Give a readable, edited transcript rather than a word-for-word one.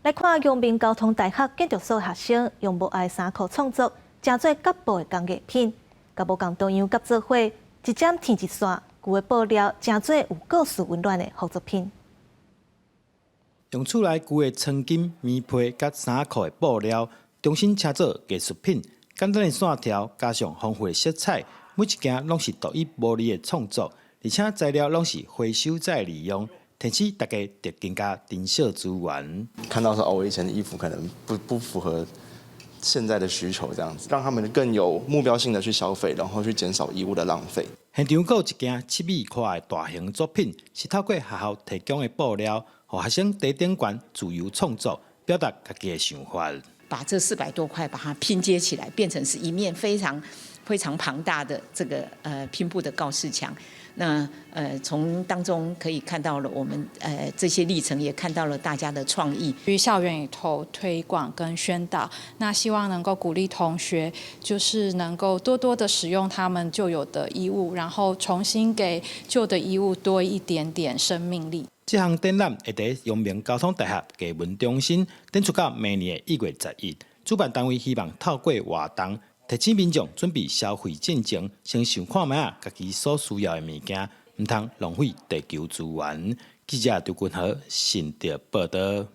來看陽明交通大學建築所學生用無愛衫褲創作，成做夾布的工藝品，共無仝圖樣夾做伙，一針添一線，舊的布料成做有故事溫暖的複作品。用厝內舊的床巾、棉被佮衫褲的布料，重新車做藝術品。簡單的線條加上豐富的色彩，每一件攏是獨一無二的創作，而且材料攏是回收再利用，提醒大家得更加珍惜資源。看到說哦，我以前的衣服可能不符合現在的需求，這樣子，讓他們更有目標性的去消費，然後去減少衣物的浪費。現場閣有一件7米寬的大型作品，是透過學校提供的布料，予學生佇頂懸自由創作，表達家己的想法。把這400多塊把它拼接起來，變成是一面非常非常龐大的這個拼布的告示牆。那從當中可以看到了我們這些歷程，也看到了大家的創意。於校園裡頭推廣跟宣導，那希望能夠鼓勵同學，就是能夠多多的使用他們舊有的衣物，然後重新給舊的衣物多一點點生命力。這項展覽會佇陽明交通大學藝文中心展出到明年的1月11。主辦單位希望透過活動，提醒民眾準備消費進前，先想看覓仔家己所需要的物件，毋通浪費地球資源。記者張君豪，新竹報導。